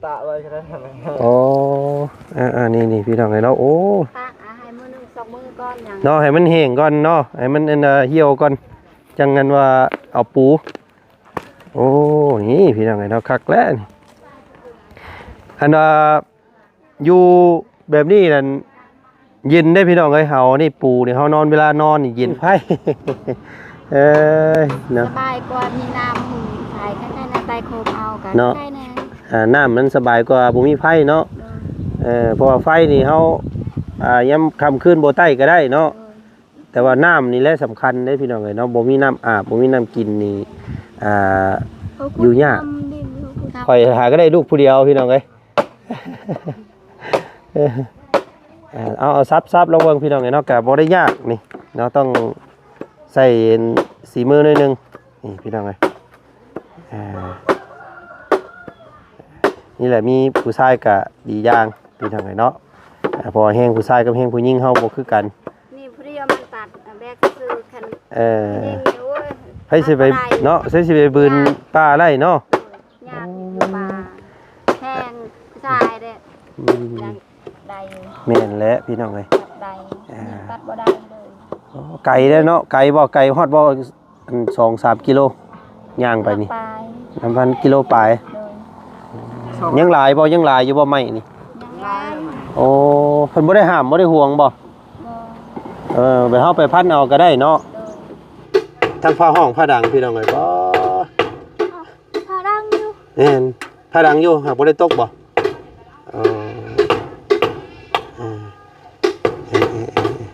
ປະໄວ້ແຄ່ນັ້ນແຫຼະ. ອໍ ອ່າໆ ນີ້ໆ ພີ່ນ້ອງເອີຍເນາະ. ໂອ້ ຕາກ ອ່າ ໃຫ້ມື້ໜຶ່ງສອງມື້ກ່ອນຫຍັງ ເນາະ ໃຫ້ມັນແຫ້ງກ່ອນເນາະ ໃຫ້ມັນ ອັນ ອ່າ ຫ່ຽວກ່ອນ ຈັ່ງນັ້ນວ່າເອົາປູ. ໂອ້ ນີ້ພີ່ນ້ອງເອີຍເນາະ ຄັກແລ້ວນີ້. ອັນວ່າຢູ່ແບບນີ້ນັ້ນເຢັນເດ້ພີ່ນ້ອງເອີຍ. ເຮົານີ້ປູນີ້ ເຮົານອນ ເວລານອນນີ້ເຢັນໄພ ເອີຍເນາະ ສະບາຍກວ່າມີນ້ຳໃສ່ ໃກ້ໆ ນະ ໃຕ້ໂຄມເອົາກໍ ເນາະ ໃກ້ແນ່ ອ່າ ນ້ຳມັນສະບາຍກວ່າບໍ່ມີໄຟເນາະ. ໂດຍ ເອີ ເພາະວ່າໄຟນີ້ເຮົາ ອ່າ ຍາມຄ່ຳຄືນບໍ່ໄຕ້ກໍໄດ້ເນາະ. ໂດຍ ແຕ່ວ່ານ້ຳນີ້ແຫຼະສຳຄັນເດ້ພີ່ນ້ອງເອີຍເນາະ. ບໍ່ມີນ້ຳອາບ ບໍ່ມີນ້ຳກິນນີ້ ອ່າ ຢູ່ຍາກ. ຂ້ອຍຫາກໍໄດ້ລູກຜູ້ດຽວພີ່ນ້ອງເອີຍ. ເອີ ເອົາ ເອົາ ສັບໆ ລອງເບິ່ງພີ່ນ້ອງເອີຍເນາະ. ກໍບໍ່ໄດ້ຍາກນີ້ເນາະ ຕ້ອງໃຊ້ສີມືໜ້ອຍໜຶ່ງນີ້ພີ່ນ້ອງເອີຍ. ອ່າ ນີ້ແຫຼະ ມີຜູ້ຊາຍກະດີຢ່າງພີ່ນ້ອງເອີຍເນາະ. ອ່າ ເພາະວ່າແຮງຜູ້ຊາຍກັບແຮງຜູ້ຍິງເຮົາບໍ່ຄືກັນ. ນີ້ຜູ້ດຽວມັນຕັດ ແບກຊື່ຄັນ ເອີ ຍິງນີ້ ໂອ້ຍ ໃຜຊິໄປເນາະ ໃຜຊິໄປບືນປ່າໄດ້ເນາະ. ໂດຍ ຍາກຢູ່ປ່າ ແຮງຜູ້ຊາຍເດ້. ອືມ ຍັງໄດ້ຢູ່. ແມ່ນແຫຼະພີ່ນ້ອງເອີຍ ຕັດໄດ້ ອ່າ ນີ້ຕັດບໍ່ໄດ້ເລີຍ. ອໍ ໄກເດ້ເນາະ ໄກບໍ່ ໄກຮອດບໍ່? ອັນ ສອງສາມກິໂລ ຍ່າງໄປນີ້ ປາຍ ສາມພັນກິໂລປາຍ. ໂດຍ ຍັງຫຼາຍບໍ່? ຍັງຫຼາຍຢູ່ບໍ່ໄມ້ນີ້? ຍັງຫຼາຍ. ໂອ້ ເພິ່ນບໍ່ໄດ້ຫ້າມ ບໍ່ໄດ້ຫວງບໍ່? ບໍ່. ເອີ ແບບເຮົາໄປພັນເອົາກໍໄດ້ເນາະ. ໂດຍ ທັງຟ້າຮ້ອງຟ້າດັງພີ່ນ້ອງເອີຍ. ບໍ່ ຟ້າດັງຢູ່. ແມ່ນ ຟ້າດັງຢູ່ ຫາກບໍ່ໄດ້ຕົກບໍ່? ເອີ ເອີ ເອີ ເອີ ເອີ.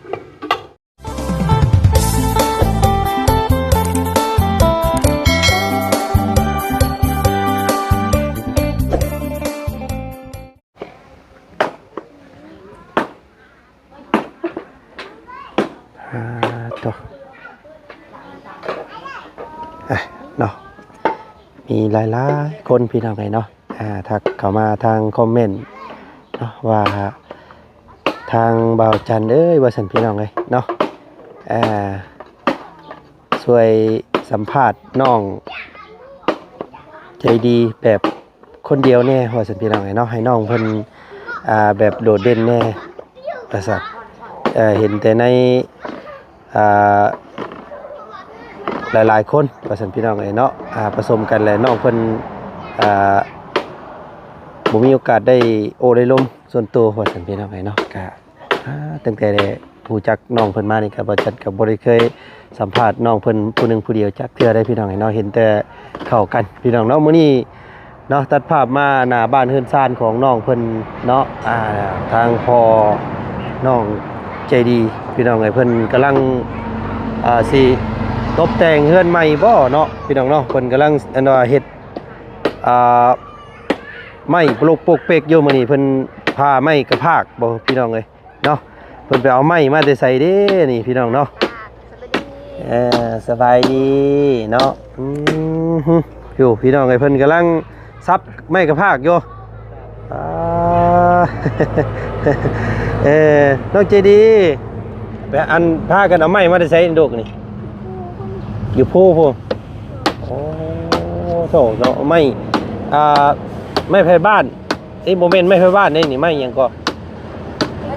ອ່າ ໂຕ ອ່ະ ເນາະ ມີຫຼາຍໆຄົນພີ່ນ້ອງເອີຍເນາະ ອ່າ ທັກເຂົ້າມາທາງຄອມເມັນເນາະ ວ່າ ທາງບ່າວຈັນເອີຍ ວ່າຊັ້ນພີ່ນ້ອງເອີຍເນາະ ອ່າ ຊ່ວຍສຳພາດນ້ອງໃຈດີແບບຄົນດຽວແດ່ ວ່າຊັ້ນພີ່ນ້ອງເອີຍເນາະ ໃຫ້ນ້ອງເພິ່ນ ອ່າ ແບບໂດດເດັ່ນແດ່ ວ່າຊັ້ນ ເອີ ເຫັນແຕ່ໃນ ອ່າ ຫຼາຍໆຄົນ ວ່າຊັ້ນພີ່ນ້ອງເອີຍເນາະ ອ່າ ປະສົມກັນແຫຼະ ນ້ອງເພິ່ນ ອ່າ ບໍ່ມີໂອກາດໄດ້ໂອ້ໄດ້ລົມສ່ວນໂຕ ວ່າຊັ້ນພີ່ນ້ອງເອີຍເນາະ ກະ ອ່າ ຕັ້ງແຕ່ຮູ້ຈັກນ້ອງເພິ່ນມານີ້ ກະ ບ່າວຈັນກະບໍ່ໄດ້ເຄີຍສຳພາດນ້ອງເພິ່ນຜູ້ໜຶ່ງຜູ້ດຽວຈັກເທື່ອເດ້ພີ່ນ້ອງເອີຍເນາະ ເຫັນແຕ່ເຂົ້າກັນພີ່ນ້ອງເນາະ. ມື້ນີ້ ເນາະ ຕັດພາບມາໜ້າບ້ານເຮືອນຊານຂອງນ້ອງເພິ່ນເນາະ ອ່າ ທາງພໍ່ນ້ອງໃຈດີພີ່ນ້ອງເອີຍ ເພິ່ນກຳລັງ ອ່າ ຊິຕົບແຕ່ງເຮືອນໃໝ່ບໍ່ເນາະ ພີ່ນ້ອງເນາະ ເພິ່ນກຳລັງ ອັນວ່າເຮັດ ອ່າ ໄມ້ປຸກປົກເປັກຢູ່. ມື້ນີ້ເພິ່ນພາໄມ້ກະພາກບໍ່ ພີ່ນ້ອງເອີຍ ເນາະ ເພິ່ນໄປເອົາໄມ້ມາແຕ່ໃສເດ້ນີ້ພີ່ນ້ອງເນາະ. ເອີ ສະບາຍດີເນາະ. ອືມ ຢູ່ພີ່ນ້ອງເອີຍ ເພິ່ນກຳລັງສັບໄມ້ກະພາກຢູ່. ອ່າ ເອີ ນ້ອງໃຈດີ ໄປອັນ ພາກັນເອົາໄມ້ມາແຕ່ໃສລູກນີ້? ຢູ່ພູພຸ້ນ. ໂອ້ ໂທ້ເນາະ ໄມ້ ອ່າ ໄມ້ໄຜ່ບ້ານ. ເອີ ບໍ່ແມ່ນໄມ້ໄຜ່ບ້ານເດ້ນີ້ ໄມ້ຫຍັງເກາະ?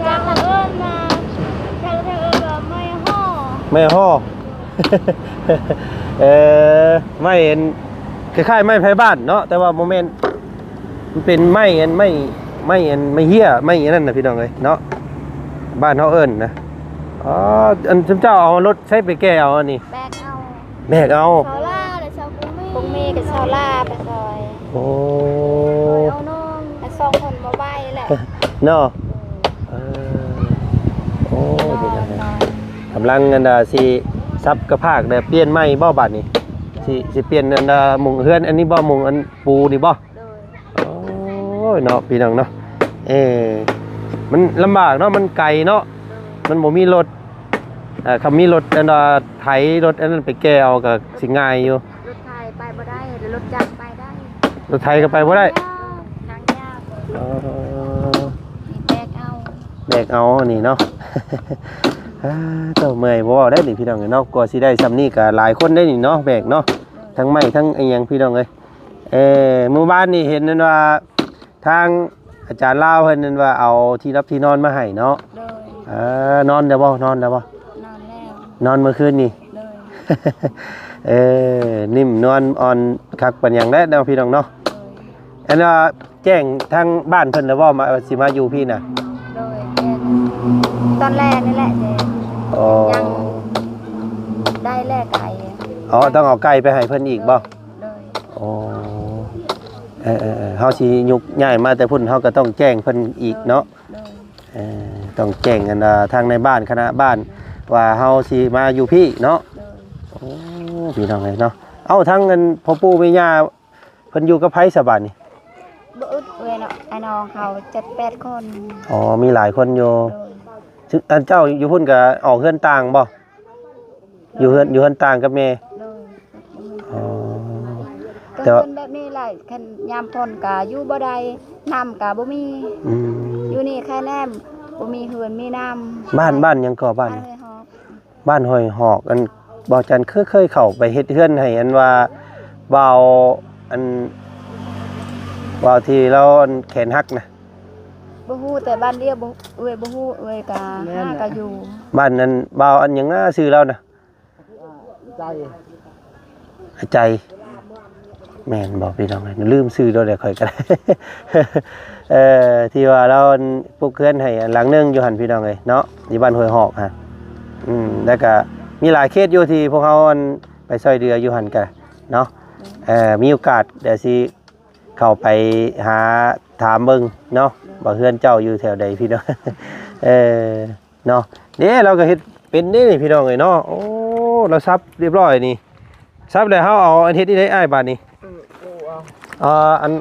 ຈາກທາງເອີ້ນມາ ຈາກທາງເອີ້ນວ່າໄມ້ຫໍ. ໄມ້ຫໍ. ເອີ ໄມ້ອັນ ຄ້າຍໆໄມ້ໄຜ່ບ້ານເນາະ ແຕ່ວ່າບໍ່ແມ່ນ ມັນເປັນໄມ້ອັນ ໄມ້ ໄມ້ອັນ ໄມ້ເຫ້ຍ ໄມ້ອັນນັ້ນນະ ພີ່ນ້ອງເອີຍເນາະ ບ້ານເຮົາເອີ້ນນະ. ອໍ ອັນ ຊຸມເຈົ້າເອົາລົດໃສໄປແກ່ເອົາອັນນີ້? ແບກເອົາ. ແບກເອົາ. ຊາວລາວ ແລະ ຊາວ ກົງເມ ກົງເມກັບຊາວລາວໄປຊ່ອຍ. ໂອ້ ຊ່ອຍເອົານ້ອງ ແລະ ສອງຄົນບໍ່ໄຫວແຫຼະເນາະ. ເອີ ໂອ້ ເປັນຈັ່ງໃດ? ກຳລັງອັນດາຊິສັບກະພາກ ແລ້ວປ່ຽນໃໝ່ບໍ່ບາດນີ້? ຊິ ຊິປ່ຽນອັນດາມຸງເຮືອນອັນນີ້ບໍ່? ມຸງອັນປູນີ້ບໍ່? ໂດຍ. ໂອ້ຍເນາະ ພີ່ນ້ອງເນາະ ເອີ ມັນລຳບາກເນາະ ມັນໄກເນາະ. ໂດຍ. ມັນບໍ່ມີລົດ ເອີ ຄັນມີລົດອັນວ່າໄຖ ລົດອັນນັ້ນໄປແກ່ເອົາກໍຊິງ່າຍຢູ່. ລົດໄຖໄປບໍ່ໄດ້ ແຕ່ລົດຈັກໄປໄດ້. ລົດໄຖກໍໄປບໍ່ໄດ້ ທາງຍາກ. ເອີ ນີ້ແບກເອົາ ແບກເອົານີ້ເນາະ. ອ່າ ໂຕ ເມື່ອຍບໍ່ເວົ້າໄດ້ນີ້ ພີ່ນ້ອງເອີຍເນາະ. ກວ່າຊິໄດ້ຊ່ຳນີ້ກໍຫຼາຍຄົນໄດ້ນີ້ເນາະ ແບກເນາະ ທັງໄມ້ທັງອີ່ຫຍັງ ພີ່ນ້ອງເອີຍ. ເອີ ມື້ວານນີ້ເຫັນນັ້ນວ່າ ທາງອາຈານລາວເພິ່ນນັ້ນວ່າເອົາທີ່ຫຼັບທີ່ນອນມາໃຫ້ເນາະ. ໂດຍ. ເອີ ນອນແລ້ວບໍ່? ນອນແລ້ວບໍ່? ນອນແລ້ວ. ນອນມື້ຄືນນີ້? ໂດຍ. ເອີ ນິ້ມນວນອ່ອນຄັກປານຫຍັງແຫຼະເນາະ ພີ່ນ້ອງເນາະ. ໂດຍ. ອັນວ່າແຈ້ງທາງບ້ານເພິ່ນແລ້ວບໍ່ ວ່າຊິມາຢູ່ພີ້ນະ? ໂດຍ ແຈ້ງຕອນແລກນີ້ແຫຼະແຈ້ງ. ອໍ ຍັງໄດ້ແລກໄກ່. ອໍ ຕ້ອງເອົາໄກ່ໄປໃຫ້ເພິ່ນອີກບໍ່? ໂດຍ. ໂອ້ ເອີໆໆ ເຮົາຊິຍົກຍ້າຍມາແຕ່ພຸ້ນ ເຮົາກໍຕ້ອງແຈ້ງເພິ່ນອີກເນາະ. ໂດຍ. ເອີ ຕ້ອງແຈ້ງອັນ ອ່າ ທາງໃນບ້ານ ຄະນະບ້ານ ໂດຍ ວ່າເຮົາຊິມາຢູ່ພີ້ເນາະ. ໂດຍ. ໂອ້ ພີ່ນ້ອງເອີຍເນາະ. ເອົ້າ ທາງອັນພໍ່ປູ່ແມ່ຍ່າ ເພິ່ນຢູ່ກັບໃຜຊະບາດນີ້? ບໍ່ອຶດເອື້ອຍເນາະ ອ້າຍນ້ອງເຮົາເຈັດແປດຄົນ. ອໍ ມີຫຼາຍຄົນຢູ່. ໂດຍ. ອັນເຈົ້າຢູ່ພຸ້ນກໍອອກເຮືອນຕ່າງບໍ່? ໂດຍ. ຢູ່ເຮືອນ ຢູ່ເຮືອນຕ່າງກັບແມ່? ໂດຍ. ອໍ ແຕ່ວ່າເຮືອນແບບນີ້ແຫຼະ ຄັນຍາມຝົນກໍຢູ່ບໍ່ໄດ້ ນ້ຳກໍບໍ່ມີ. ອືມ. ຢູ່ນີ້ໄຄແນມ ບໍ່ມີເຮືອນມີນ້ຳ. ບ້ານ ບ້ານຫຍັງກໍ? ບ້ານ ບ້ານຫ້ວຍຫອກ. ບ້ານຫ້ວຍຫອກ ອັນ ບໍ່ຈັນຄືເຄີຍເຂົ້າໄປເຮັດເຮືອນໃຫ້ ອັນວ່າ ບ່າວ ອັນ ບ່າວທີ່ລາວ ອັນ ແຂນຫັກນະ? ບໍ່ຮູ້ ແຕ່ບ້ານດຽວ ບໍ່ ເອື້ອຍບໍ່ຮູ້ ເອື້ອຍກະ ແມ່ນ ຫາກະຢູ່. ບ້ານນັ້ນ ບ່າວອັນຫຍັງນະ ຊື່ລາວນະ? ໃຈ ໃຈ ແມ່ນບໍ່ພີ່ນ້ອງເອີຍ? ລືມຊື່ໂລດແຫຼະຂ້ອຍກໍໄດ້. ເອີ ທີ່ວ່າລາວ ອັນ ປຸກເຮືອນໃຫ້ ອັນ ຫຼັງໜຶ່ງຢູ່ຫັ້ນພີ່ນ້ອງເອີຍເນາະ ຢູ່ບ້ານຫ້ວຍຫອກຫັ້ນ. ອືມ ແລ້ວກະມີຫຼາຍເຂດຢູ່ທີ່ພວກເຮົາ ອັນ ໄປຊ່ອຍເຫຼືອຢູ່ຫັ້ນກະເນາະ. ເອີ ມີໂອກາດດຽວຊິເຂົ້າໄປຫາຖາມເບິ່ງເນາະ ວ່າເຮືອນເຈົ້າຢູ່ແຖວໃດພີ່ນ້ອງ. ເອີ ເນາະ ເດ້ ລາວກໍເຮັດເປັນເດ້ນີ້ພີ່ນ້ອງເອີຍເນາະ. ໂອ້ ລາວສັບຮຽບຮ້ອຍນີ້ ສັບແລ້ວເຮົາເອົາອັນເຮັດນີ້ໄດ້ອ້າຍບາດນີ້. ເອີ ເອົາ ເອີ ອັນ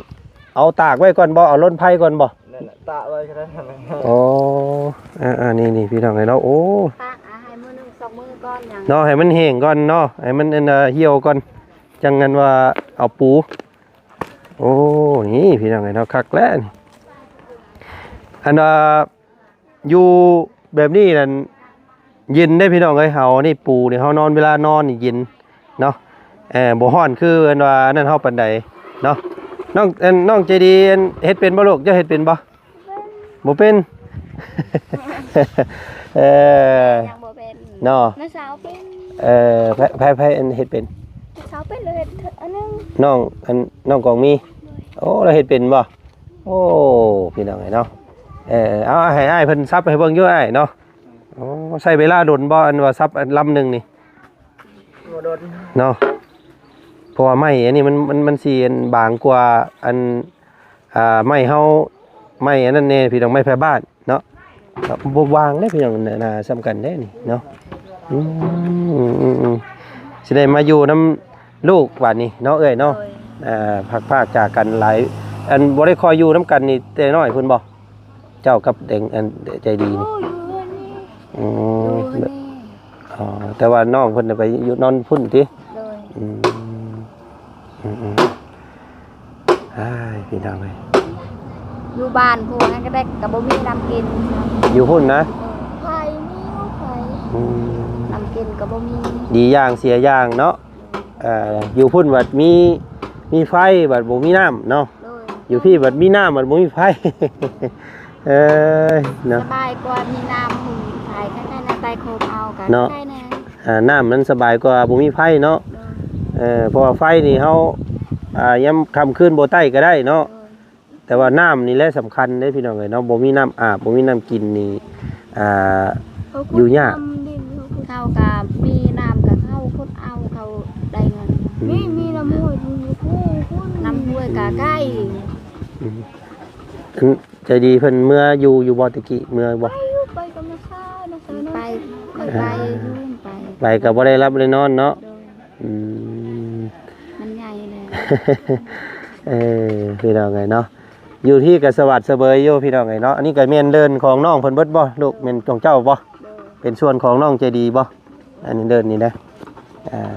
ເອົາຕາກໄວ້ກ່ອນບໍ່? ເອົາລົນໄຟກ່ອນບໍ່? ນັ້ນແຫຼະ ຕາກໄວ້ກໍໄດ້. ອໍ ເອີໆ ນີ້ໆ ພີ່ນ້ອງເອີຍເນາະ. ໂອ້ ຕາກໃຫ້ມື້ໜຶ່ງສອງມື້ກ່ອນຫຍັງເນາະ ໃຫ້ມັນແຫ້ງກ່ອນເນາະ ໃຫ້ມັນ ອັນ ເອີ ຫ່ຽວກ່ອນ ຈັ່ງນັ້ນວ່າເອົາປູ. ໂອ້ ນີ້ພີ່ນ້ອງເອີຍເນາະ ຄັກແລ້ວນີ້ ອັນວ່າ ຢູ່ແບບນີ້ນັ້ນເຢັນເດ້ພີ່ນ້ອງເອີຍ. ເຮົານີ້ປູນີ້ ເຮົານອນ ເວລານອນນີ້ເຢັນເນາະ. ເອີ ບໍ່ຮ້ອນຄືອັນວ່າອັນນັ້ນເຮົາປານໃດເນາະ. ນ້ອງ ອັນ ນ້ອງໃຈດີ ອັນ ເຮັດເປັນບໍ່ລູກ? ເຈົ້າເຮັດເປັນບໍ່? ບໍ່ເປັນ. ເອີ ຍັງບໍ່ເປັນເນາະ. ນ້າສາວເປັນ. ເອີ ໃຜ ໃຜ ໃຜ ອັນ ເຮັດເປັນ? ນ້າສາວເປັນ ລາວເຮັດອັນໜຶ່ງ. ນ້ອງ ອັນ ນ້ອງກອງມີ. ໂອ້ ລາວເຮັດເປັນບໍ່? ໂອ້ ພີ່ນ້ອງເອີຍເນາະ. ເອີ ເອົາ ໃຫ້ອ້າຍເພິ່ນສັບໃຫ້ເບິ່ງຢູ່ອ້າຍເນາະ. ໂອ້ ໃຊ້ເວລາດົນບໍ່ ອັນວ່າສັບອັນລຳໜຶ່ງນີ້? ບໍ່ດົນເນາະ ເພາະວ່າໄມ້ອັນນີ້ມັນ ມັນ ມັນຊິອັນບາງກວ່າອັນ ອ່າ ໄມ້ເຮົາ ໄມ້ອັນນັ້ນແດ່ພີ່ນ້ອງ ໄມ້ໄຜ່ບ້ານເນາະ. ບໍ່ບາງເດ້ພີ່ນ້ອງ ໜາສ່ຳກັນເດ້ນີ້ເນາະ. ອືມ ອືມ ອືມ ຊິໄດ້ມາຢູ່ນຳລູກບາດນີ້ເນາະ ເອື້ອຍເນາະ. ໂດຍ. ອ່າ ພັດພາກຈາກກັນຫຼາຍ ອັນ ບໍ່ໄດ້ຄ່ອຍຢູ່ນຳກັນນີ້ແຕ່ນ້ອຍພຸ້ນບໍ່? ເຈົ້າກັບແດງ ອັນ ໃຈດີນີ້. ໂອ້ ຢູ່ເຮືອນນີ້. ອືມ ຢູ່ເຮືອນນີ້. ອໍ ແຕ່ວ່ານ້ອງເພິ່ນໄປຢູ່ນອນພຸ້ນຕິ? ໂດຍ. ອືມ ອືມໆ ອ້າຍ ພີ່ນ້ອງເອີຍ ຢູ່ບ້ານຜູ້ນັ້ນກໍໄດ້ ກໍບໍ່ມີນ້ຳກິນ. ຢູ່ພຸ້ນນະ? ເອີ ໄຟມີຢູ່ ໄຟ. ອືມ ນ້ຳກິນກໍບໍ່ມີ. ດີຢ່າງເສຍຢ່າງເນາະ. ເອີ ຢູ່ພຸ້ນບັດມີ ມີໄຟ ບັດບໍ່ມີນ້ຳເນາະ. ໂດຍ. ຢູ່ພີ້ບັດມີນ້ຳ ບັດບໍ່ມີໄຟ. ເອີຍ ເນາະ ສະບາຍກວ່າມີນ້ຳມີໄຟ. ຄັນແມ່ນໃຕ້ໂຄມເອົາກໍເນາະ ໄດ້ແນ່. ອ່າ ນ້ຳມັນສະບາຍກວ່າບໍ່ມີໄຟເນາະ. ໂດຍ. ເອີ ເພາະວ່າໄຟນີ້ເຮົາ ອ່າ ຍາມຄ່ຳຄືນບໍ່ໄຕ້ກໍໄດ້ເນາະ. ໂດຍ. ແຕ່ວ່ານ້ຳນີ້ແຫຼະສຳຄັນເດ້ພີ່ນ້ອງເອີຍເນາະ. ບໍ່ມີນ້ຳອາບ ບໍ່ມີນ້ຳກິນນີ້ ອ່າ ເຂົາຂຸດ ຢູ່ຍາກ. ນ້ຳດິນ ເຂົາຂຸດ ເຂົາກໍມີນ້ຳກໍເຂົາຂຸດເອົາ ເຂົາໄດ້ເງິນ. ອືມ ມີ ມີນ້ຳຫ້ວຍຢູ່ພຸ້ນ ນ້ຳຫ້ວຍກໍໃກ້. ອືມ ອັນໃຈດີເພິ່ນເມືອຢູ່ ຢູ່ບໍ່ແຕ່ກີ້ ເມືອບໍ່? ໄປຢູ່ ໄປກັບນ້າສາວ ນ້າສາວນອນ. ໄປ ໄປ ອ່າ ຢູ່ ໄປ ໄປກໍບໍ່ໄດ້ຫຼັບໄດ້ນອນເນາະ. ໂດຍ. ອືມ ມັນໃຫຍ່ແລ້ວ. ເອີ ພີ່ນ້ອງເອີຍເນາະ ຢູ່ທີ່ກໍສະຫວັດສະເບີຍຢູ່ພີ່ນ້ອງເອີຍເນາະ. ອັນນີ້ກໍແມ່ນເດີ່ນຂອງນ້ອງເພິ່ນເບິດບໍ່ລູກ? ແມ່ນຂອງເຈົ້າບໍ່? ໂດຍ. ເປັນສ່ວນຂອງນ້ອງໃຈດີບໍ່? ອັນນີ້ເດີ່ນນີ້ນະ ອ່າ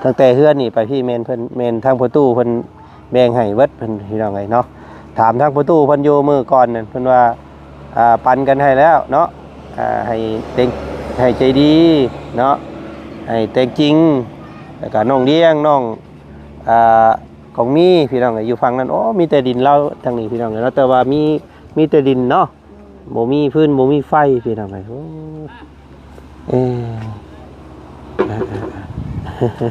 ຕັ້ງແຕ່ເຮືອນນີ້ໄປພີ້ແມ່ນເພິ່ນ ແມ່ນທາງພໍ່ຕູ້ເພິ່ນແບ່ງໃຫ້ເບິດເພິ່ນ ພີ່ນ້ອງເອີຍເນາະ. ຖາມທາງພໍ່ຕູ້ເພິ່ນຢູ່ມື້ກ່ອນນັ້ນ ເພິ່ນວ່າ ອ່າ ປັນກັນໃຫ້ແລ້ວເນາະ. ອ່າ ໃຫ້ເຕັງ ໃຫ້ໃຈດີເນາະ ໃຫ້ແຕງຈິງ ແລ້ວກະນ້ອງດຽງ ນ້ອງ ອ່າ ຂອງມີພີ່ນ້ອງເອີຍ ຢູ່ຝັ່ງນັ້ນ ໂອ້ ມີແຕ່ດິນລາວທາງນີ້ພີ່ນ້ອງເອີຍເນາະ ແຕ່ວ່າມີ ມີແຕ່ດິນເນາະ ບໍ່ມີຟືນ ບໍ່ມີໄຟພີ່ນ້ອງເອີຍ ໂອ້ ເອີ ເອີ ເອີ ເອີ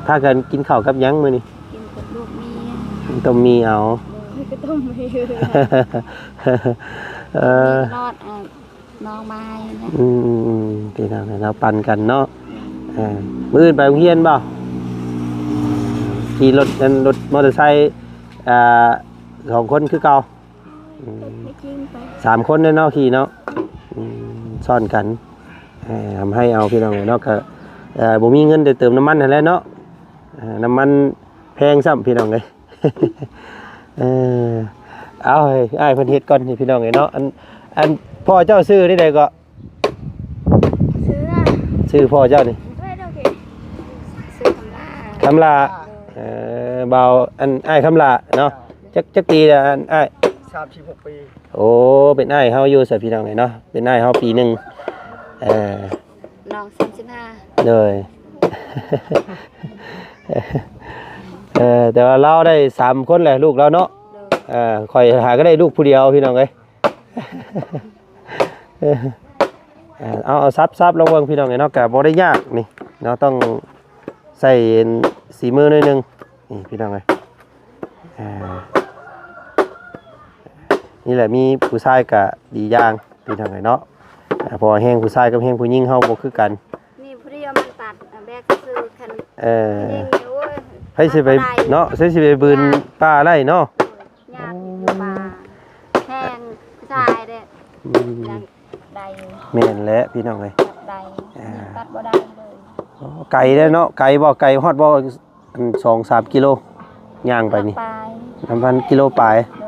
ພາກັນກິນເຂົ້າກັບຫຍັງມື້ນີ້? ກິນກັບລວກໝີ່ ຕົ້ມໝີ່ເອົາ ໂດຍ ກໍຕົ້ມໝີ່ ເອີ ລອດ ອ່າ ໜໍ່ໄມ້ນະ ອືມໆໆ ພີ່ນ້ອງເນາະ ປັນກັນເນາະ ເອີ ມື້ອື່ນໄປໂຮງຮຽນບໍ່? ຂີ່ລົດ ອັນ ລົດມໍເຕີໄຊ ອ່າ ສອງຄົນຄືເກົ່າ ອືມ ສາມຄົນເດ້ເນາະຂີ່ເນາະ ອືມ ຊ້ອນກັນ ເອີ ທຳໃຫ້ເອົາພີ່ນ້ອງເນາະ ກໍ ເອີ ບໍ່ມີເງິນໄດ້ເຕີມນ້ຳມັນຫັ້ນແຫຼະເນາະ ເອີ ນ້ຳມັນແພງຊ້ຳພີ່ນ້ອງເອີຍ ເອີ ເອົາ ໃຫ້ອ້າຍເພິ່ນເຮັດກ່ອນນີ້ພີ່ນ້ອງເອີຍເນາະ ອັນ ອັນ ພໍ່ເຈົ້າຊື່ແນວໃດເກາະ? ຊື່ ຊື່ພໍ່ເຈົ້ານີ້? ເອີ ໂອເຄ ຊື່ຄຳຫຼ້າ ຄຳຫຼ້າ ເອີ ບ່າວ ອັນ ອ້າຍຄຳຫຼ້າເນາະ ຈັກ ຈັກປີແລ້ວ ອັນ ອ້າຍ? ສາມສິບຫົກປີ ໂອ້ ເປັນອ້າຍເຮົາຢູ່ຊະພີ່ນ້ອງເອີຍເນາະ ເປັນອ້າຍເຮົາປີໜຶ່ງ ເອີ ນ້ອງສາມສິບຫ້າ ໂດຍ ເອີ ແຕ່ວ່າລາວໄດ້ສາມຄົນແຫຼະ ລູກລາວເນາະ ໂດຍ ເອີ ຂ້ອຍຫາກໍໄດ້ລູກຜູ້ດຽວພີ່ນ້ອງເອີຍ ເອີ ເອົາ ເອົາ ສັບ ສັບລອງເບິ່ງພີ່ນ້ອງເອີຍເນາະ ກໍບໍ່ໄດ້ຍາກນີ້ເນາະ ຕ້ອງໃຊ້ສີມືໜ້ອຍໜຶ່ງ ນີ້ພີ່ນ້ອງເອີຍ ອ່າ ນີ້ແຫຼະ ມີຜູ້ຊາຍກະດີຢ່າງພີ່ນ້ອງເອີຍເນາະ ເພາະວ່າແຮງຜູ້ຊາຍກັບແຮງຜູ້ຍິງເຮົາບໍ່ຄືກັນ ນີ້ຜູ້ດຽວມັນຕັດແບກຊື່ຄັນ ເອີ ຍິງນີ້ໂອ້ຍ ໃຜຊິໄປເນາະ ໃຜຊິໄປບືນປ່າໄດ້ເນາະ ຍາກຢູ່ປ່າ ແຮງຜູ້ຊາຍເດ້ ອືມ ຍັງໄດ້ຢູ່ ແມ່ນແຫຼະພີ່ນ້ອງເອີຍ ຕັດໄດ້ ອ່າ ຕັດບໍ່ໄດ້ເລີຍ ໂອ້ ໄກເດ້ເນາະ ໄກບໍ່ ໄກຮອດບໍ່? ອັນ ສອງສາມກິໂລ ຍ່າງໄປນີ້ ປາຍ ປະມານກິໂລປາຍ ໂດ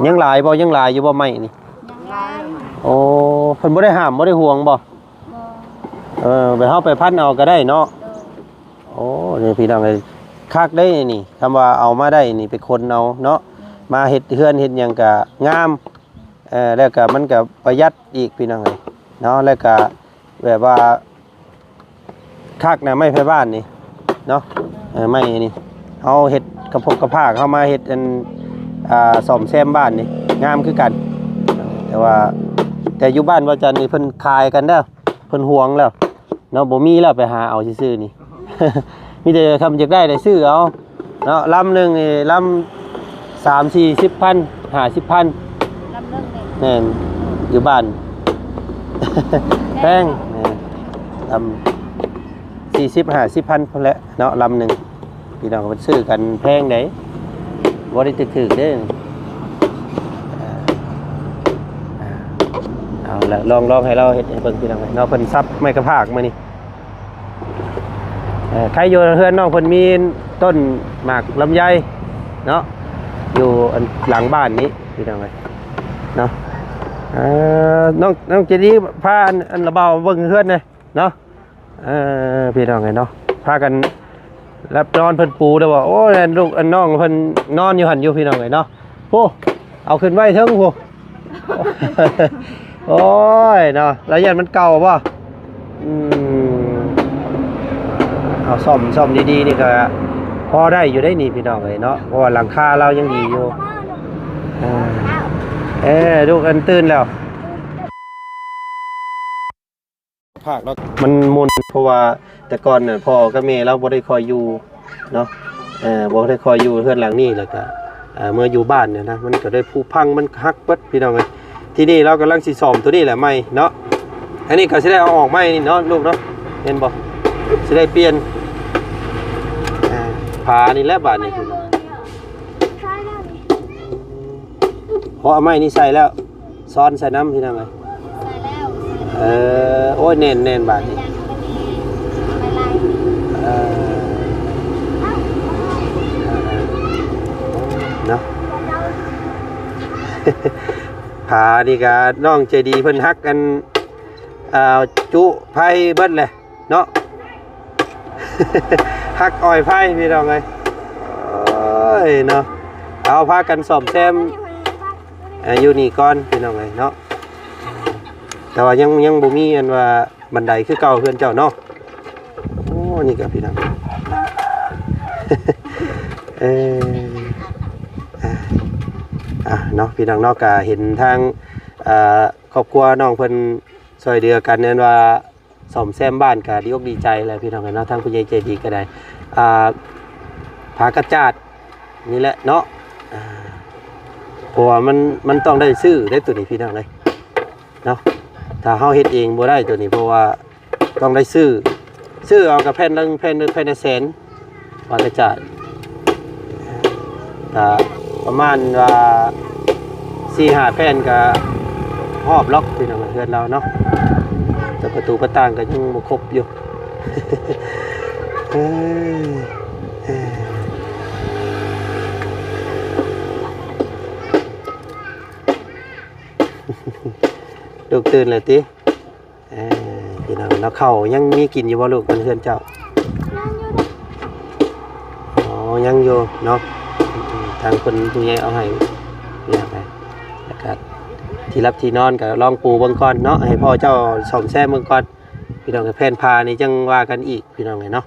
ຍ ຍັງຫຼາຍບໍ່? ຍັງຫຼາຍຢູ່ບໍ່ໄມ້ນີ້? ຍັງຫຼາຍ ໂອ້ ເພິ່ນບໍ່ໄດ້ຫ້າມ ບໍ່ໄດ້ຫວງບໍ່? ບໍ່ ເອີ ແບບເຮົາໄປພັນເອົາກໍໄດ້ເນາະ ໂດຍ ໂອ້ ນີ້ພີ່ນ້ອງເອີຍ ຄັກເດ້ນີ້ ຄຳວ່າເອົາມາໄດ້ນີ້ ໄປຂົນເອົາເນາະ ໂດຍ ມາເຮັດເຮືອນເຮັດຫຍັງກໍງາມ ເອີ ແລ້ວກໍມັນກໍປະຢັດອີກພີ່ນ້ອງເອີຍເນາະ ແລ້ວກໍແບບວ່າຄັກນະ ໄມ້ໄຜ່ບ້ານນີ້ເນາະ ເອີ ໄມ້ນີ້ ເຮົາເຮັດກະພົກກະພາກ ເຮົາມາເຮັດອັນ ອ່າ ສ້ອມແຊມບ້ານນີ້ ງາມຄືກັນ ແຕ່ວ່າ ແຕ່ຢູ່ບ້ານວາຈັນນີ້ເພິ່ນຂາຍກັນແລ້ວ ເພິ່ນຫວງແລ້ວເນາະ ບໍ່ມີແລ້ວ ໄປຫາເອົາຊື່ໆນີ້ ມີແຕ່ຄຳຢາກໄດ້ໄດ້ຊື້ເອົາເນາະ ລຳໜຶ່ງນີ້ລຳສາມສີ່ສິບພັນ ຫ້າສິບພັນ ລຳໜຶ່ງນີ້ ແມ່ນ ຢູ່ບ້ານ ແພງ ແມ່ນ ລຳສີ່ສິບຫ້າສິບພັນພຸ້ນແຫຼະເນາະ ລຳໜຶ່ງ ພີ່ນ້ອງເພິ່ນຊື້ກັນແພງໃດ ບໍ່ໄດ້ຖືກໆເດ້ ເອົາລະ ລອງ ລອງໃຫ້ລາວເຮັດໃຫ້ເບິ່ງພີ່ນ້ອງເນາະ ເພິ່ນສັບໄມ້ກະພາກມື້ນີ້ ເອີ ໃຄຢູ່ເຮືອນນ້ອງເພິ່ນມີຕົ້ນໝາກລຳໄຍເນາະ ຢູ່ອັນຫຼັງບ້ານນີ້ພີ່ນ້ອງເອີຍເນາະ ເອີ ນ້ອງ ນ້ອງເຈດີພາອັນ ອັນລະບ່າວເບິ່ງເຮືອນແດ່ເນາະ ເອີ ພີ່ນ້ອງເອີຍເນາະ ພາກັນ ແລ້ວນອນເພິ່ນປູແລ້ວວ່າ ໂອ້ຍ ອັນລູກອັນນ້ອງເພິ່ນນອນຢູ່ຫັ້ນຢູ່ພີ່ນ້ອງເອີຍເນາະ ໂອ້ ເອົາຂຶ້ນໄວ້ເທິງພຸ້ນ ໂອ້ຍເນາະ ລະຢ້ານມັນເກົ່າບໍ່? ອືມ ເອົາ ສ້ອມ ສ້ອມດີໆນີ້ກໍພໍໄດ້ຢູ່ໄດ໋ນີ້ພີ່ນ້ອງເອີຍເນາະ ເພາະວ່າຫຼັງຄາລາວຍັງດີຢູ່ ເອີ ເອີ ລູກອັນຕື່ນແລ້ວ ພາກເນາະ ມັນມົນ ເພາະວ່າແຕ່ກ່ອນນະ ພໍ່ກັບແມ່ລາວບໍ່ໄດ້ຄ່ອຍຢູ່ເນາະ ເອີ ບໍ່ໄດ້ຄ່ອຍຢູ່ເຮືອນຫຼັງນີ້ ແລ້ວກະ ເອີ ເມື່ອຢູ່ບ້ານນີ້ນະ ມັນກະໄດ້ຜຸພັງ ມັນຫັກເບິດພີ່ນ້ອງເອີຍ ທີນີ້ລາວກຳລັງຊິສ້ອມໂຕນີ້ແຫຼະໃໝ່ເນາະ ອັນນີ້ກະຊິໄດ້ເອົາອອກໃໝ່ນີ້ເນາະ ລູກເນາະ ເຫັນບໍ່ ຊິໄດ້ປ່ຽນ ເອີ ຝານີ້ແຫຼະບາດນີ້ ເພາະເອົາໄມ້ນີ້ໃສ່ແລ້ວ ຊ້ອນໃສ່ນຳພີ່ນ້ອງເອີຍ ໃສ່ແລ້ວ ເອີ ໂອ້ຍ ແໜ້ນໆ ບາດນີ້ ຍັງບໍ່ໄດ້ໄປໄລ່ ເອີ ເນາະ ຝານີ້ກະນ້ອງໃຈດີເພິ່ນຫັກອັນ ອ່າ ຈຸໄຟເບິດແຫຼະ ເນາະ ຫັກອອຍໄຟພີ່ນ້ອງເອີຍ ໂອ້ຍເນາະ ເອົາ ພາກັນສ້ອມແຊມ ເອີ ຢູ່ນີ້ກ່ອນພີ່ນ້ອງເອີຍເນາະ ແຕ່ວ່າຍັງ ຍັງບໍ່ມີອັນວ່າບັນໄດຄືເກົ່າເຮືອນເຈົ້າເນາະ ໂອ້ ນີ້ກໍພີ່ນ້ອງ ເອີ ອ່າ ອ່າ ເນາະ ພີ່ນ້ອງເນາະ ກະເຫັນທາງ ເອີ ຄອບຄົວນ້ອງເພິ່ນຊ່ວຍເຫຼືອກັນ ແມ່ນວ່າ ສ້ອມແຊມບ້ານກະດີອົກດີໃຈແຫຼະພີ່ນ້ອງເອີຍເນາະ ທາງຜູ້ໃຫຍ່ໃຈດີກະໄດ້ ອ່າ ຜ້າກະຈາດນີ້ແຫຼະເນາະ ອ່າ ເພາະວ່າມັນ ມັນຕ້ອງໄດ້ຊື້ເດ້ໂຕນີ້ພີ່ນ້ອງເອີຍເນາະ ຖ້າເຮົາເຮັດເອງບໍ່ໄດ້ໂຕນີ້ ເພາະວ່າຕ້ອງໄດ້ຊື້ ຊື້ເອົາກະແຜ່ນລະ ແຜ່ນ ແຜ່ນລະແສນ ຜ້າກະຈາດ ກະປະມານວ່າສີ່ຫ້າແຜ່ນກະຮອບລັອກ ພີ່ນ້ອງເອີຍ ເຮືອນລາວເນາະ ແຕ່ປະຕູປະຕ່າງກະຍັງບໍ່ຄົບຢູ່ ເອີ ເອີ ລູກຕື່ນແລ້ວຕິ? ເອີ ພີ່ນ້ອງເນາະ ເຂົ້າຍັງມີກິນຢູ່ບໍ່ລູກ ເຮືອນເຈົ້າ? ອໍ ຍັງຢູ່ເນາະ ອືມ ທາງຄົນຜູ້ໃຫຍ່ເອົາໃຫ້ ພີ່ນ້ອງເອີຍ ແລ້ວກະທີ່ຫຼັບທີ່ນອນກະລອງປູເບິ່ງກ່ອນເນາະ ໃຫ້ພໍ່ເຈົ້າສ້ອມແຊມເບິ່ງກ່ອນ ພີ່ນ້ອງເອີຍ ແຜ່ນຜ້ານີ້ຈັ່ງວ່າກັນອີກ ພີ່ນ້ອງເອີຍເນາະ.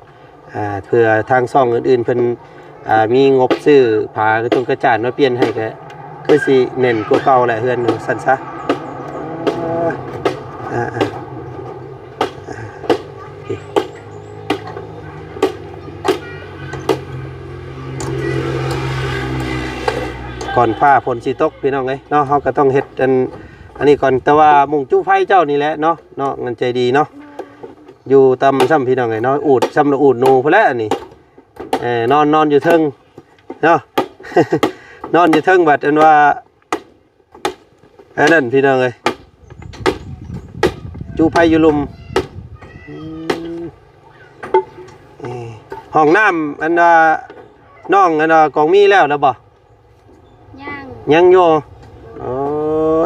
ອ່າ ເພື່ອທາງຊ່ອງອື່ນໆເພິ່ນ ອ່າ ມີງົບຊື້ຜ້າກະຈົງກະຈາດມາປ່ຽນໃຫ້ ກະຄືຊິແໜ້ນກວ່າເກົ່າແຫຼະ ເຮືອນຊັ້ນຊະ ອ່າ ອ່າ ອ່າ ກ່ອນຟ້າຝົນຊິຕົກ ພີ່ນ້ອງເອີຍເນາະ ເຮົາກະຕ້ອງເຮັດອັນ ອັນນີ້ກ່ອນ ແຕ່ວ່າມຸງຈຸໄຟເຈົ້ານີ້ແຫຼະເນາະ ນ້ອງອັນໃຈດີເນາະ ຢູ່ຕ່ຳຊ້ຳ ພີ່ນ້ອງເອີຍເນາະ ອູດຊ້ຳລະອູດໜູພຸ້ນແຫຼະອັນນີ້ ເອີ ນອນ ນອນຢູ່ເທິງເນາະ ນອນຢູ່ເທິງ ບັດອັນວ່າ ອັນນັ້ນ ພີ່ນ້ອງເອີຍ ຈຸໄຟຢູ່ລຸ່ມ ອືມ ເອີ ຫ້ອງນ້ຳ ອັນວ່າ ນ້ອງ ອັນວ່າ ກອງມີແລ້ວ ແລ້ວບໍ່? ຍັງ ຍັງຢູ່ ໂອ້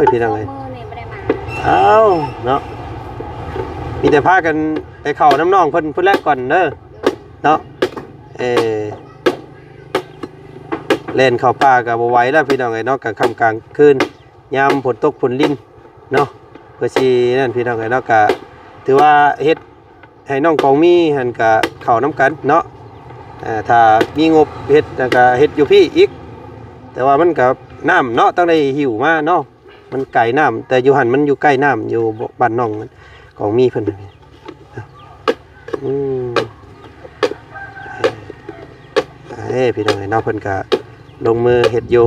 ຍ ພີ່ນ້ອງເອີຍ ສອງມື້ນີ້ບໍ່ໄດ້ມາ ອ້າວ ເນາະ ມີແຕ່ພາກັນໄປເຂົ້ານຳນ້ອງເພິ່ນພຸ້ນແຫຼະກ່ອນເດີ ເນາະ ເອີ ແລ່ນເຂົ້າປ່າກະບໍ່ໄຫວແລ້ວ ພີ່ນ້ອງເອີຍເນາະ ກາງຄ່ຳກາງຄືນ ຍາມຝົນຕົກຝົນລິນເນາະ ເພື່ອຊິນັ້ນ ພີ່ນ້ອງເອີຍເນາະ ກະຖືວ່າເຮັດ ໃຫ້ນ້ອງກອງມີຫັ້ນກະເຂົ້ານຳກັນເນາະ ເອີ ຖ້າມີງົບເຮັດ ແລ້ວກະເຮັດຢູ່ພີ້ອີກ ແຕ່ວ່າມັນກະ ນ້ຳເນາະ ຕ້ອງໄດ້ຫິ້ວມາເນາະ ມັນໄກນ້ຳ ແຕ່ຢູ່ຫັ້ນມັນຢູ່ໃກ້ນ້ຳ ຢູ່ບ້ານນ້ອງກອງມີເພິ່ນ ອືມ ເອີ ພີ່ນ້ອງເອີຍເນາະ ເພິ່ນກະລົງມືເຮັດຢູ່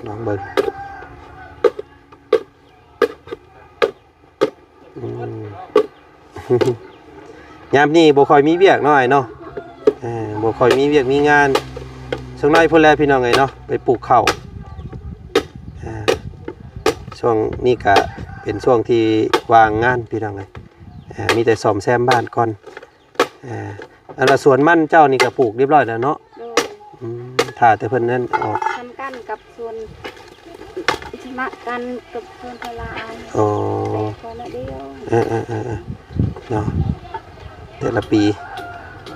ລອງເບິ່ງ ອືມ ຍາມນີ້ບໍ່ຄ່ອຍມີວຽກເນາະ ອ້າຍເນາະ ເອີ ບໍ່ຄ່ອຍມີວຽກມີງານ ຊ່ວງໜ້ອຍພຸ້ນແຫຼະ ພີ່ນ້ອງເອີຍເນາະ ໄປປູກເຂົ້າ ເອີ ຊ່ວງນີ້ກະເປັນຊ່ວງທີ່ວ່າງງານ ພີ່ນ້ອງເອີຍ ເອີ ມີແຕ່ສ້ອມແຊມບ້ານກ່ອນ ອ່າ ອັນວ່າສວນມັນເຈົ້ານີ້ກະປູກຮຽບຮ້ອຍແລ້ວເນາະ ໂດຍ ອືມ ຖ້າແຕ່ເພິ່ນນັ້ນອອກ ທຳກັນກັບສວນ ສະມະກັນກັບສວນພາລາ ອໍ ແຕ່ກໍໜ້ອຍດຽວ ເອີໆໆໆ ເນາະ ແຕ່ລະປີ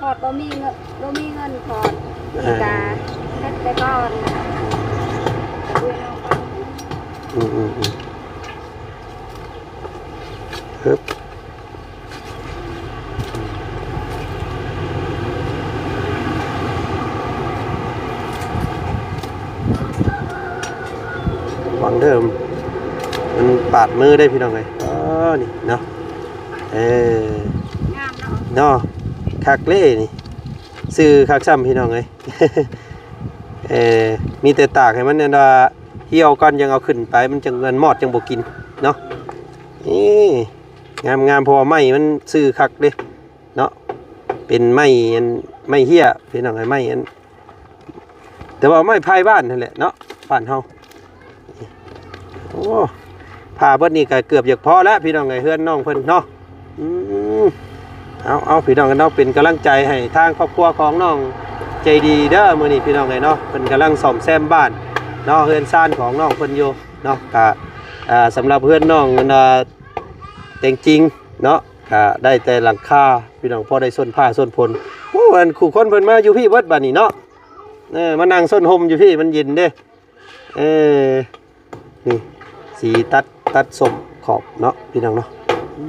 ພອດບໍ່ມີເງິນ ບໍ່ມີເງິນພອດ ເອີ ກະເຮັດໄປກ່ອນ ອືມ ອືມໆ ອຶບ ຫວັງເດີ ມັນປາດມືເດ້ພີ່ນ້ອງເອີຍ ອໍ ນີ້ເນາະ ເອີ ງາມເນາະ ເນາະ ຄັກເດ້ນີ້ ຊື່ຄັກຊ້ຳພີ່ນ້ອງເອີຍ ເອີ ມີແຕ່ຕາກໃຫ້ມັນ ອັນວ່າ ຫ່ຽວກ່ອນ ຈັ່ງເອົາຂຶ້ນໄປ ມັນຈັ່ງ ອັນມອດຈັ່ງບໍ່ກິນເນາະ ນີ້ ງາມໆ ເພາະວ່າໄມ້ມັນຊື່ຄັກເດ້ເນາະ ເປັນໄມ້ອັນ ໄມ້ເຫ້ຍພີ່ນ້ອງເອີຍ ໄມ້ອັນ ແຕ່ວ່າໄມ້ໄຜ່ບ້ານຫັ້ນແຫຼະເນາະ ບ້ານເຮົາ ໂອ້ ຜ້າເບິດນີ້ກະເກືອບຢາກພໍແລ້ວພີ່ນ້ອງເອີຍ ເຮືອນນ້ອງເພິ່ນເນາະ ອືມ ເອົາ ເອົາ ພີ່ນ້ອງເອີຍເນາະ ເປັນກຳລັງໃຈໃຫ້ທາງຄອບຄົວຂອງນ້ອງໃຈດີເດີ ມື້ນີ້ພີ່ນ້ອງເອີຍເນາະ ເພິ່ນກຳລັງສ້ອມແຊມບ້ານເນາະ ເຮືອນຊານຂອງນ້ອງເພິ່ນຢູ່ເນາະ ກະ ອ່າ ສຳລັບເຮືອນນ້ອງ ອັນ ອ່າ ແຕງຈິງເນາະ ກະໄດ້ແຕ່ຫຼັງຄາພີ່ນ້ອງ ພໍໄດ້ຊົນຟ້າຊົນຝົນ ໂອ້ ອັນ ຄູ່ຄົນເພິ່ນມາຢູ່ພີ້ເບິດບາດນີ້ເນາະ ເອີ ມານັ່ງຊົນຮົ່ມຢູ່ພີ້ ມັນເຢັນເດ້ ເອີ ນີ້ ສີຕັດ ຕັດສົ້ມຂອບເນາະ ພີ່ນ້ອງເນາະ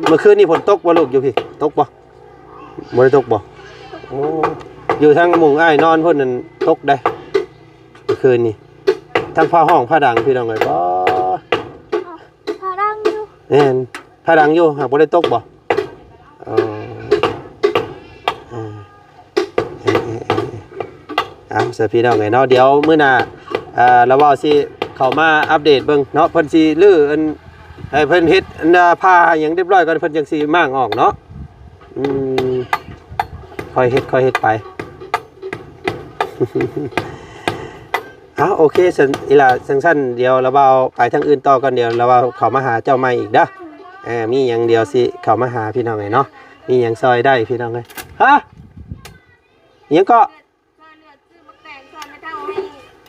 ເມື່ອຄືນນີ້ຝົນຕົກບໍ່ລູກ ຢູ່ພີ້ ຕົກບໍ່? ບໍ່ ບໍ່ໄດ້ຕົກບໍ່? ໂອ້ ຢູ່ທາງໝ່ອງອ້າຍນອນພຸ້ນນັ້ນຕົກໄດ໋ ເມື່ອຄືນນີ້. ທັງຟ້າຮ້ອງຟ້າດັງ ພີ່ນ້ອງເອີຍ. ບໍ່ ຟ້າດັງຢູ່. ແມ່ນ ຟ້າດັງຢູ່ ຫາກບໍ່ໄດ້ຕົກບໍ່? ເອີ ເອີ ເອີ ເອີ ເອີ ເອົາ ຊະ ພີ່ນ້ອງເອີຍເນາະ. ດຽວມື້ໜ້າ ເອີ ລາວເວົ້າຊິເຂົ້າມາອັບເດດເບິ່ງເນາະ. ເພິ່ນຊິຮື້ອັນ ໃຫ້ເພິ່ນເຮັດອັນ ເອີ ຜ້າຫຍັງຮຽບຮ້ອຍກ່ອນ ເພິ່ນຈັ່ງຊິມ້າງອອກເນາະ. ອືມ ຄ່ອຍເຮັດ ຄ່ອຍເຮັດໄປ. ເອົາ ໂອເຄ ຊັ້ນ ອີ່ຫຼ້າ ຈັ່ງຊັ້ນ ດຽວລາວເວົ້າໄປທາງອື່ນຕໍ່ກ່ອນ. ດຽວລາວເວົ້າເຂົ້າມາຫາເຈົ້າໃໝ່ອີກເດີ. ເອີ ມີຫຍັງດຽວຊິເຂົ້າມາຫາ ພີ່ນ້ອງເອີຍເນາະ. ມີຫຍັງຊ່ອຍໄດ້ ພີ່ນ້ອງເອີຍ. ຮະ ຫຍັງເກາະ? ຊ່ອຍເຫຼືອຊື້ໝາກແຕງຊ່ອຍແມ່ເຖົ້າໃຫ້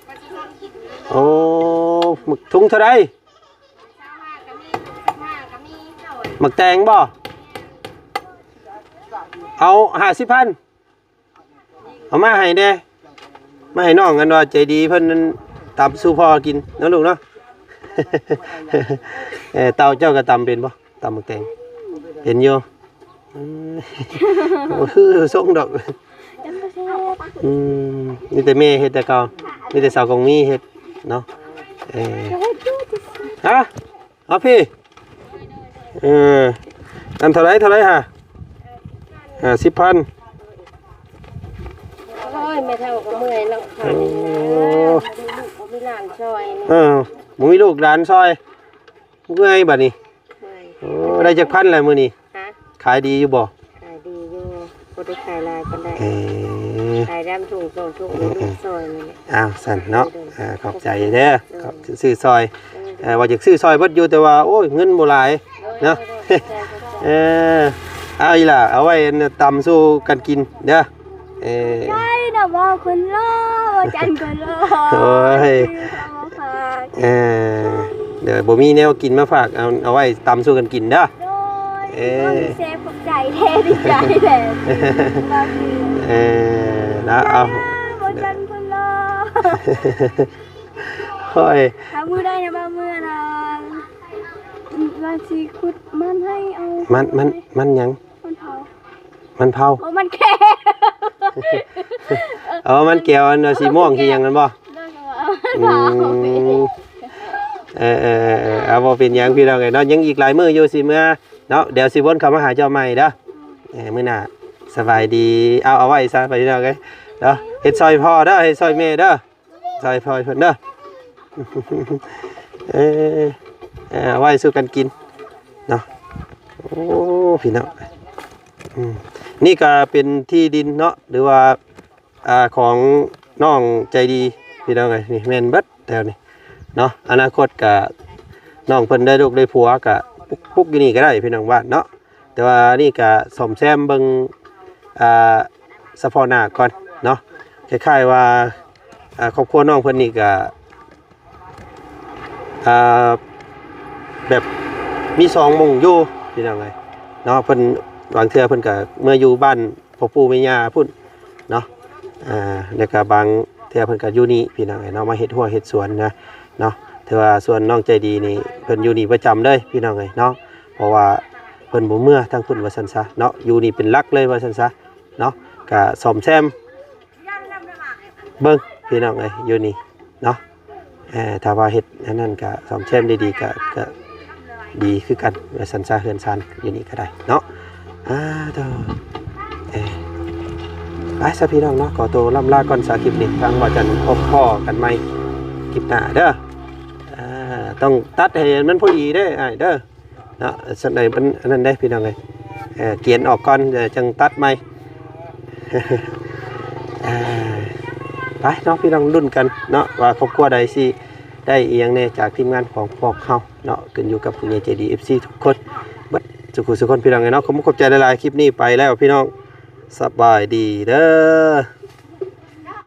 ປະຊາຊົນກິນ. ໂອ້ ໝາກ ທຸງເທົ່າໃດ? ຊາວຫ້າກໍມີ ສິບຫ້າກໍມີ. ໝາກແຕງບໍ່? ເອົາຫ້າສິບພັນ ເອົາມາໃຫ້ແດ່ ມາໃຫ້ນ້ອງ ອັນວ່າໃຈດີເພິ່ນນັ້ນ ຕຳສູ່ພໍ່ກິນເນາະລູກເນາະ. ເອີ ເຕົ້າເຈົ້າກໍຕຳເປັນບໍ່? ຕຳໝາກແຕງເປັນຢູ່. ອືມ ບໍ່ຄືຊົງດອກ. ອືມ ມີແຕ່ແມ່ເຮັດແຕ່ເກົ່າ ມີແຕ່ສາວກອງມີເຮັດເນາະ. ເອີ ຮະ ເອົາພີ່ ເອີ ອັນເທົ່າໃດ ເທົ່າໃດຫະ? ຫ້າສິບພັນ. ໂອ້ຍ ແມ່ເຖົ້າກໍເມື່ອຍເນາະ. ໂອ້ ບໍ່ມີລູກບໍ່ມີຫຼານຊ່ອຍ. ເອີ ບໍ່ມີລູກຫຼານຊ່ອຍ ເມື່ອຍບັດນີ້. ໂອ້ ໄດ້ຈັກພັນແລ້ວມື້ນີ້? ຮະ? ຂາຍດີຢູ່ບໍ່? ຂາຍດີຢູ່ ບໍ່ໄດ້ຂາຍຫຼາຍປານໃດ. ເອີ ຂາຍດຳຖົງສອງຖົງ ເອີ ມີລູກຊ່ອຍນີ້ແຫຼະ. ອ້າວ ຊັ້ນເນາະ. ເອີ ຂອບໃຈເດີ ເອີ ຊື້ຊ່ອຍ. ເອີ ເອີ ວ່າຢາກຊື້ຊ່ອຍເບິດຢູ່ ແຕ່ວ່າ ໂອ້ຍ ເງິນບໍ່ຫຼາຍເນາະ. ເອີ ເອົາອີ່ຫຼ້າ ເອົາໄວ້ອັນຕຳສູ່ກັນກິນເດີ. ເອີ ໃຊ່ນະ ເວົ້າຄົນຫຼໍ່ ຈັນຄົນຫຼໍ່. ໂອ້ຍ ເອີ ດຽວບໍ່ມີແນວກິນມາຝາກ ເອົາ ເອົາໄວ້ຕຳສູ່ກັນກິນເດີ. ໂດຍ ເອີ ເຊຟ ຂອບໃຈແທ້ ດີໃຈແທ້. ເອີ ນະ ເອົາ ບໍ່ຈັນຄົນຫຼໍ່. ໂອ້ຍ ຖ້າມື້ໃດນະ ບໍ່ເມື່ອນະ ວ່າຊິຂຸດມັນໃຫ້ເອົາ. ມັນ ມັນ ມັນຫຍັງ? ມັນເຜົາ ມັນເຜົາ. ໂອ້ ມັນແກ້ວ. ເອີ ມັນແກ້ວ ອັນວ່າສີມ່ວງສີຫຍັງນັ້ນບໍ່? ໂດຍ ອືມ ເອີ ເອີ ເອີ ເອີ ເອົາ ບໍ່ເປັນຫຍັງພີ່ນ້ອງເອີຍເນາະ ຍັງອີກຫຼາຍມື້ຢູ່ຊິເມືອເນາະ. ດຽວຊິວົນເຂົ້າມາຫາເຈົ້າໃໝ່ເດີ. ເອີ ມື້ໜ້າ ສະບາຍດີ. ເອົາ ເອົາໄວ້ຊະ ພີ່ນ້ອງເອີຍເນາະ. ເຮັດຊ່ອຍພໍ່ເດີ ເຮັດຊ່ອຍແມ່ເດີ. ຊ່ອຍພໍ່ເພິ່ນເດີ. ເອີ ເອີ ເອົາໄວ້ສູ່ກັນກິນເນາະ. ໂອ້ ພີ່ນ້ອງ ອືມ ນີ້ກໍເປັນທີ່ດິນເນາະ ຫຼືວ່າ ອ່າ ຂອງນ້ອງໃຈດີ ພີ່ນ້ອງເອີຍ. ນີ້ແມ່ນເບິດແຖວນີ້ເນາະ. ອະນາຄົດກໍນ້ອງເພິ່ນໄດ້ລູກໄດ້ຜົວ ກໍປຸກ ປຸກຢູ່ນີ້ກໍໄດ້ ພີ່ນ້ອງບ້ານເນາະ. ແຕ່ວ່ານີ້ກະສ້ອມແຊມເບິ່ງ ອ່າ ສະເພາະໜ້າກ່ອນເນາະ. ຄ້າຍໆວ່າ ອ່າ ຄອບຄົວນ້ອງເພິ່ນນີ້ກະ ອ່າ ແບບມີສອງໝ່ອງຢູ່ ພີ່ນ້ອງເອີຍເນາະ. ເພິ່ນ ບາງເທື່ອເພິ່ນກະເມືອຢູ່ບ້ານພໍ່ປູ່ແມ່ຍ່າພຸ້ນເນາະ. ອ່າ ແລ້ວກະບາງເທື່ອເພິ່ນກະຢູ່ນີ້ ພີ່ນ້ອງເອີຍເນາະ ມາເຮັດຮົ້ວເຮັດສວນນະເນາະ. ຖືວ່າສ່ວນນ້ອງໃຈດີນີ້ ເພິ່ນຢູ່ນີ້ປະຈຳເລີຍ ພີ່ນ້ອງເອີຍເນາະ. ເພາະວ່າເພິ່ນບໍ່ເມືອທາງພຸ້ນວ່າຊັ້ນຊະເນາະ ຢູ່ນີ້ເປັນຫຼັກເລີຍວ່າຊັ້ນຊະເນາະ. ກະສ້ອມແຊມເບິ່ງ ພີ່ນ້ອງເອີຍ ຢູ່ນີ້ເນາະ. ເອີ ຖ້າວ່າເຮັດອັນນັ້ນກະສ້ອມແຊມດີໆ ກະ ກະດີຄືກັນວ່າຊັ້ນຊະ ເຮືອນຊານຢູ່ນີ້ກະໄດ້ເນາະ. ອ່າ ໂທ້ ເອີ ໄປຊະພີ່ນ້ອງເນາະ ຂໍໂຕລ່ຳລາກ່ອນຊະຄລິບນີ້. ທາງບ່າວຈັນພົບພໍ້ກັນໃໝ່ຄລິບໜ້າເດີ. ອ່າ ຕ້ອງຕັດໃຫ້ມັນພໍດີເດີອ້າຍເດີ. ເນາະ ສ່ວນໃດມັນອັນນັ້ນເດ້ພີ່ນ້ອງເອີຍ ເອີ ກຽນອອກກ່ອນ ແລ້ວຈັ່ງຕັດໃໝ່. ອ່າ ໄປເນາະ ພີ່ນ້ອງ ລຸ້ນກັນເນາະ ວ່າຄອບຄົວໃດຊິໄດ້ອີ່ຫຍັງແດ່ຈາກທີມງານຂອງພວກເຮົາເນາະ. ຂຶ້ນຢູ່ກັບຜູ້ໃຫຍ່ໃຈດີ ເອັຟຊີ ທຸກຄົນ ເບິດສູ່ຜູ້ສູ່ຄົນ ພີ່ນ້ອງເອີຍເນາະ. ຂອບຄຸນຂອບໃຈຫຼາຍໆ ຄລິບນີ້ໄປແລ້ວພີ່ນ້ອງ ສະບາຍດີເດີ.